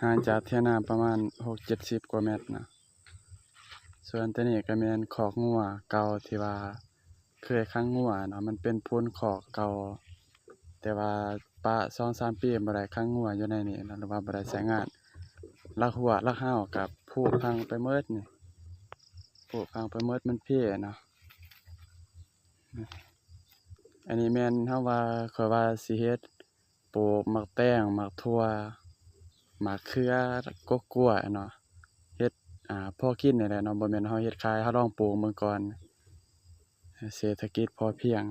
ຫ່າງຈາກຖຽງນາປະມານຫົກເຈັດສິບກວ່າແມັດນະ. ສ່ວນໂຕນີ້ກໍແມ່ນຄອກງົວເກົ່າທີ່ວ່າເຄີຍຂັງງົວເນາະ, ມັນເປັນໂພນຄອກເກົ່າ ແຕ່ວ່າປະສອງສາມປີບໍ່ໄດ້ຂັງງົວຢູ່ໃນນີ້ເນາະ ຫຼືວ່າບໍ່ໄດ້ໃຊ້ງານ. ລາກຮົ້ວລາກຮ້າວກໍຜຸພັງໄປໝົດນີ້, ຜຸພັງໄປໝົດ ມັນເພເນາະ. ອັນນີ້ແມ່ນເຮົາວ່າ ຂ້ອຍວ່າຊິເຮັດ ປູກໝາກແຕງ ໝາກຖົ່ວ ໝາກເຂືອ ກົກກ້ວຍເນາະ, ເຮັດ ອ່າ ພໍກິນນີ້ແຫຼະເນາະ, ບໍ່ແມ່ນເຮົາເຮັດຂາຍ, ເຮົາລອງປູກເບິ່ງກ່ອນ ເສດຖະກິດພໍພຽງ.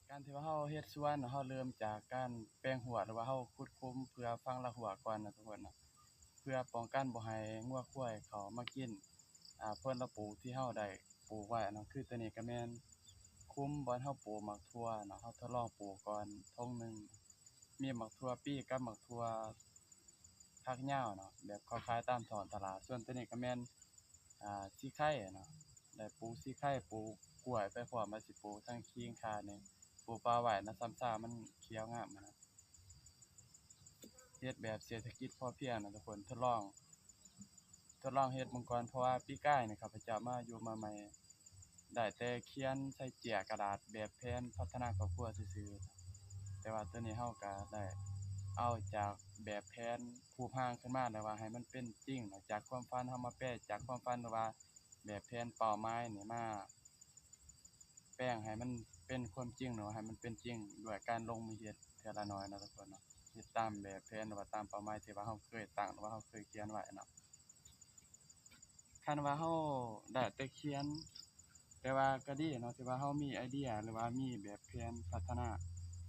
ການທີ່ວ່າເຮົາເຮັດສວນເນາະ ເຮົາເລີ່ມຈາກການແປງຮົ້ວ ຫຼືວ່າເຮົາຂຸດຂຸມເພື່ອຝັງລາກຮົ້ວກ່ອນນະທຸກຄົນເນາະ, ເພື່ອປ້ອງກັນບໍ່ໃຫ້ງົວຄວາຍເຂົ້າມາກິນ ອ່າ ຜົນລະປູກທີ່ເຮົາໄດ້ປູກໄວ້ເນາະ. ຄືໂຕນີ້ກໍແມ່ນຂຸມບ່ອນເຮົາປູກໝາກຖົ່ວເນາະ, ເຮົາທົດລອງປູກກ່ອນຖົງໜຶ່ງ, ມີໝາກຖົ່ວປີກັບໝາກຖົ່ວ ຜັກຍາວເນາະ ແບບເຂົາຂາຍຕາມທ້ອງຕະຫຼາດ. ສ່ວນໂຕນີ້ກໍແມ່ນ ອ່າ ສີໄຄເນາະ, ໄດ້ປູກສີໄຄ ປູກກ້ວຍໄປພ້ອມ ວ່າຊິປູກທັງຂີງຂ່ານີ້ ປູກປະໄວ້ນະ, ຊຳຊາມັນຂຽວງາມນະ. ເຮັດແບບເສດຖະກິດພໍພຽງນະທຸກຄົນ, ທົດລອງ ທົດລອງເຮັດເບິ່ງກ່ອນ, ເພາະວ່າປີກາຍນີ້ຂ້າພະເຈົ້າມາຢູ່ມາໃໝ່ ໄດ້ແຕ່ຂຽນໃສ່ເຈ້ຍກະດາດແບບແຜນພັດທະນາຄອບຄົວຊື່ໆ, ແຕ່ວ່າໂຕນີ້ເຮົາກະໄດ້ເອົາຈາກແບບແຜນຮູບຮ່າງຂຶ້ນມາ ແລ້ວວ່າໃຫ້ມັນເປັນຈິງເນາະ, ຈາກຄວາມຝັນເຮົາມາແປຈາກຄວາມຝັນ ຫຼືວ່າແບບແຜນເປົ້າໝາຍນີ້ມາແປງໃຫ້ມັນເປັນຄວາມຈິງເນາະ, ໃຫ້ມັນເປັນຈິງດ້ວຍການລົງມືເຮັດເທື່ອລະໜ້ອຍເນາະທຸກຄົນເນາະ, ເຮັດຕາມແບບແຜນ ຫຼືວ່າຕາມເປົ້າໝາຍທີ່ວ່າເຮົາເຄີຍຕັ້ງ ຫຼືວ່າເຮົາເຄີຍຂຽນໄວ້ເນາະ. ຄັນວ່າເຮົາໄດ້ແຕ່ຂຽນ ແຕ່ວ່າກໍດີເນາະ ທີ່ວ່າເຮົາມີໄອເດຍ ຫຼືວ່າມີແບບແຜນພັດທະນາ,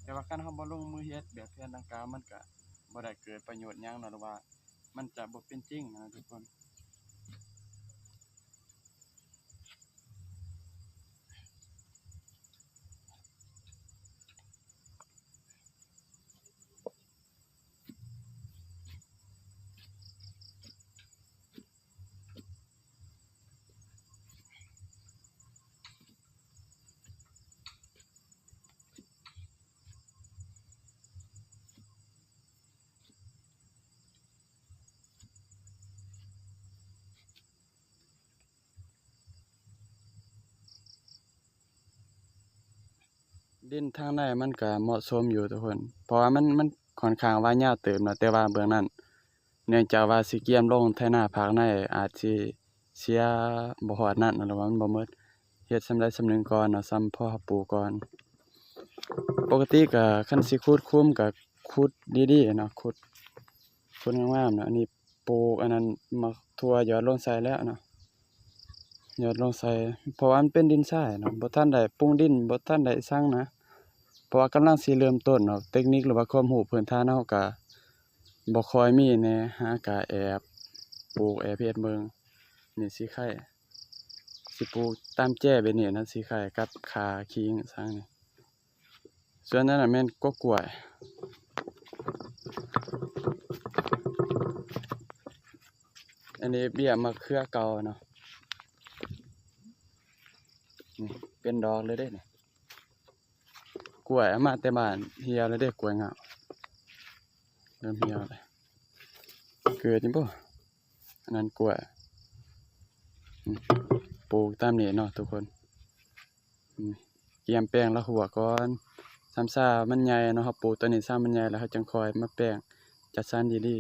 ແຕ່ວ່າຄັນເຮົາບໍ່ລົງມືເຮັດແບບແຜນດັ່ງກ່າວ ມັນກະບໍ່ໄດ້ເກີດປະໂຫຍດຫຍັງເນາະ ຫຼືວ່າມັນຈະບໍ່ເປັນຈິງນະທຸກຄົນ. ດິນທາງໃນມັນກະເໝາະສົມຢູ່ທຸກຄົນ ເພາະວ່າມັນ ມັນຂ້ອນຂ້າງວ່າຍາວເຕີບເນາະ, ແຕ່ວ່າເບື້ອງນັ້ນ ເນື່ອງຈາກວ່າຊິກຽມລົງໄຖນາພາກໃນ ອາດຊິເສຍບໍ່ຮອດນັ້ນ ຫຼືວ່າມັນບໍ່ໝົດ, ເຮັດສ່ຳໃດສ່ຳໜຶ່ງກ່ອນເນາະ, ສ່ຳພໍເຮົາປູກກ່ອນ. ປົກກະຕິກະຄັນຊິຂຸດຂຸມກະຂຸດດີໆເນາະ, ຂຸດ ຂຸດງາມໆເນາະ. ອັນນີ້ ປູກອັນນັ້ນ ໝາກຖົ່ວຢອດລົງໃສ່ແລ້ວເນາະ, ຢອດລົງໃສ່ ເພາະວ່າມັນເປັນດິນຊາຍເນາະ, ບໍ່ທັນໄດ້ປຸງດິນ ບໍ່ທັນໄດ້ສັງນະ, ເພາະວ່າກຳລັງຊິເລີ່ມຕົ້ນເນາະ. ເຕັກນິກ ຫຼືວ່າຄວາມຮູ້ພື້ນຖານເຮົາກະບໍ່ຄ່ອຍມີແດ່, ຫາກະແອບປູກແອບເຮັດເບິ່ງ. ນີ້ສີໄຄ ຊິປູກຕາມແຈແບບນີ້ນະ, ສີໄຄກັບຂ່າ ຂີງ ສັງນີ້. ສ່ວນນັ້ນນະແມ່ນກົກກ້ວຍ. ອັນນີ້ເບ້ຍໝາກເຂືອເກົ່າເນາະ, ນີ້ເປັນດອກເລີຍເດ້ນີ້. ກ້ວຍເອົາມາແຕ່ບ້ານ ຫ່ຽວແລ້ວເດ້, ກ້ວຍງາມ ເລີ່ມຫ່ຽວແລ້ວ. ເກີດຢູ່ບໍ່? ອັນນັ້ນກ້ວຍ. ອືມ ປູກຕາມນີ້ເນາະທຸກຄົນ. ອືມ ກຽມແປງລາກຮົ້ວກ່ອນ. ຊຳຊາມັນໃຫຍ່ເນາະ, ເຮົາປູກຕອນນີ້ຊຳມັນໃຫຍ່ແລ້ວ ເຮົາຈັ່ງຄ່ອຍມາແປງ ຈັດສັນດີ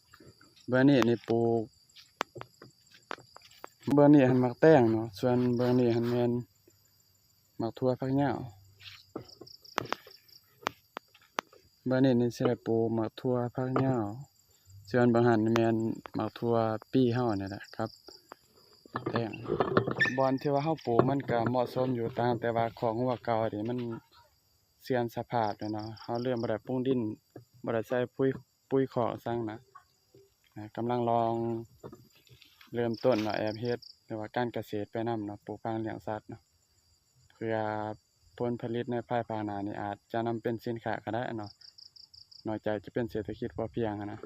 ໆ. ເບື້ອງນີ້ນີ້ປູກ ເບື້ອງນີ້ຫັ້ນໝາກແຕງເນາະ, ສ່ວນເບື້ອງນີ້ຫັ້ນແມ່ນໝາກຖົ່ວຜັກຍາວ. ເບື້ອງນີ້ນີ້ຊິໄດ້ປູກໝາກຖົ່ວຜັກຍາວ, ສ່ວນເບື້ອງຫັ້ນແມ່ນໝາກຖົ່ວປີເຮົານີ້ແຫຼະ ກັບໝາກແຕງ. ບ່ອນທີ່ວ່າເຮົາປູກມັນກະເໝາະສົມຢູ່, ຕ່າງແຕ່ວ່າຄອກງົວເກົ່ານີ້ມັນເສື່ອມສະພາບແລ້ວເນາະ, ເຮົາເລີ່ມບໍ່ໄດ້ປຸງດິນ ບໍ່ໄດ້ໃສ່ປຸ໋ຍ ປຸ໋ຍຄອກສັງນະ. ອ່າ ກຳລັງລອງເລີ່ມຕົ້ນເນາະ, ແອບເຮັດ ຫຼືວ່າການກະເສດໄປນຳເນາະ, ປູກຝັງລ້ຽງສັດເນາະ, ເພື່ອຜົນຜະລິດໃນພາຍພາກໜ້ານີ້ອາດຈະນຳເປັນສິນຄ້າກໍໄດ້ເນາະ, ນອກຈາກຈະເປັນເສດຖະກິດພໍພຽງຫັ້ນນະ.